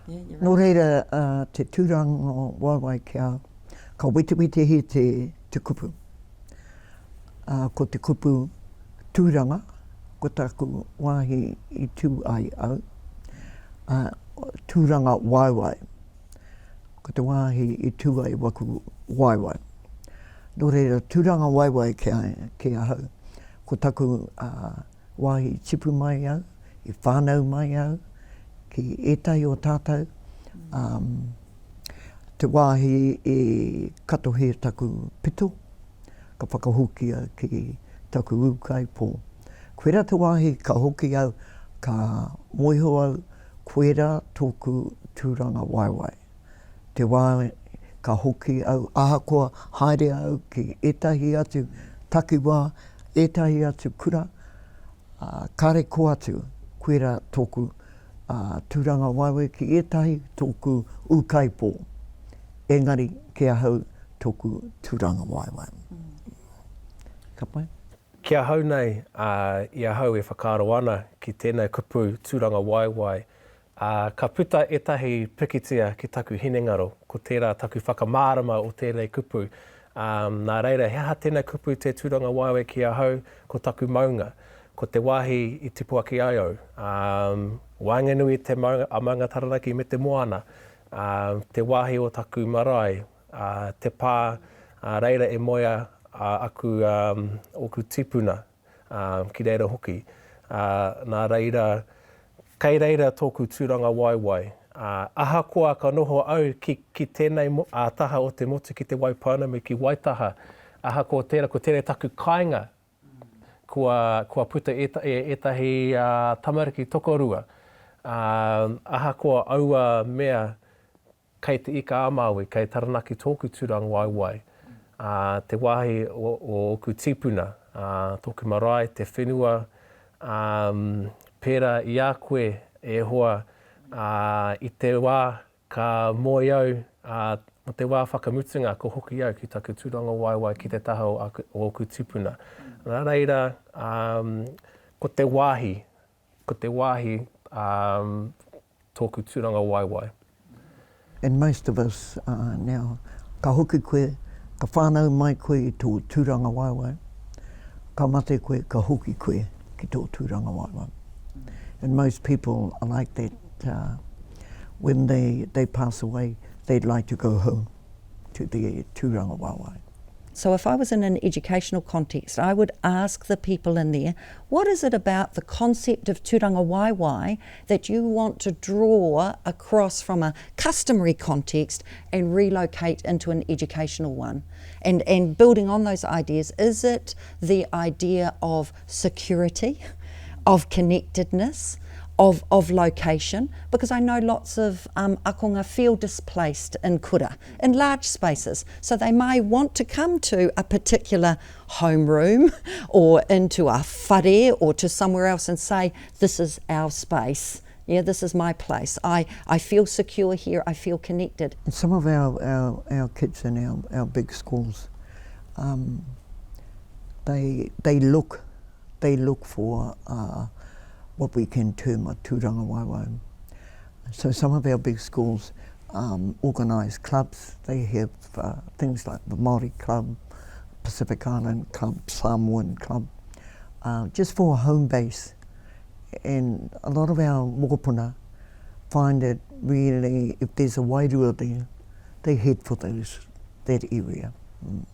Yeah, you're right. Nō reira, uh, te tūrangawaewae ki a, ka wetewetehi te, te kupu. Uh, ko te kupu tūranga, ko taku wāhi i tū ai au, uh, tūranga waewae. Ko te wāhi i tū ai waku waewae. Nō reira, tūranga waewae ki, a, ki ahau. Ko taku uh, wāhi i tipu mai au, i whānau mai au, ki ētahi o tātou, um, te wāhi i katohia taku pito, ka whakahokia ki taku ūkaipō. Koirā te wāhi ka hoki au, ka mōhio au, koirā tōku tūrangawaewae. Te wā ka hoki au, ahakoa haere au ki ētahi atu takiwā, ētahi atu kura, ā, kāre kō atu, koirā tōku tūrangawaewae ki ētahi, tōku ūkaipō. Engari ki ahau tōku tūrangawaewae. Ka pai? Ki ahau nei, ā, i ahau e whakaaro ana ki tēnei kupu tūrangawaewae, ā, ka puta ētahi pikitia ki taku hinengaro, ko tērā taku whakamārama o tēnei kupu. Ā, nā reira, he aha tēnei kupu te tūrangawaewae ki ahau? Ko taku maunga. Ko te wāhi i tipu ake ai au. Ā, waenganui i te maunga, a Maunga Taranaki me te moana. Ā, te wāhi o taku marae, ā, te pā, ā, reira e moea aku, ā, ōku tīpuna, ā, ki reira hoki. Ā, nā reira, kei reira tōku tūrangawaewae. Ā, ahakoa ka noho au ki, ki tēnei, ā, taha o te motu ki Te Waipounamu, ki Waitaha, ahakoa tērā, ko tēnei taku kāinga, kua, kua puta ēta, ētahi, ā, tamariki tokorua. Ā, ahakoa aua mea, Kei Te Ika-a-Māui, kei Taranaki tōku tūrangawaewae, ā, te wāhi o, o ōku tīpuna, ā, tōku marae, te whenua, ā, pērā i a koe, e hoa, ā, i te wā ka moe au, ā, mō te wā whakamutunga ka hoki au ki taku tūrangawaewae ki te taha o aku, o ōku tīpuna. Nā reira, ā, ko te wāhi, ko te wāhi, ā, tōku tūrangawaewae. And most of us now, ka hoki koe, ka whānau mai koe i tō tūrangawaewae, ka mate koe, ka hoki koe ki tō tūrangawaewae. And most people are like that, when they, they pass away, they'd like to go home to their tūrangawaewae. So if I was in an educational context, I would ask the people in there, what is it about the concept of tūrangawaewae that you want to draw across from a customary context and relocate into an educational one? And, and building on those ideas, is it the idea of security, of connectedness, of, of location? Because I know lots of um, akonga feel displaced in kura, in large spaces. So they may want to come to a particular homeroom or into a whare or to somewhere else and say, this is our space. Yeah, this is my place. I, I feel secure here. I feel connected. And some of our, our, our kids in our, our big schools, um, they, they look they look for uh, what we can term a tūrangawaewae. So some of our big schools um, organise clubs. They have uh, things like the Māori Club, Pacific Island Club, Samoan Club, uh, just for a home base. And a lot of our mokopuna find it really, if there's a wairua there, they head for those, that area. Mm.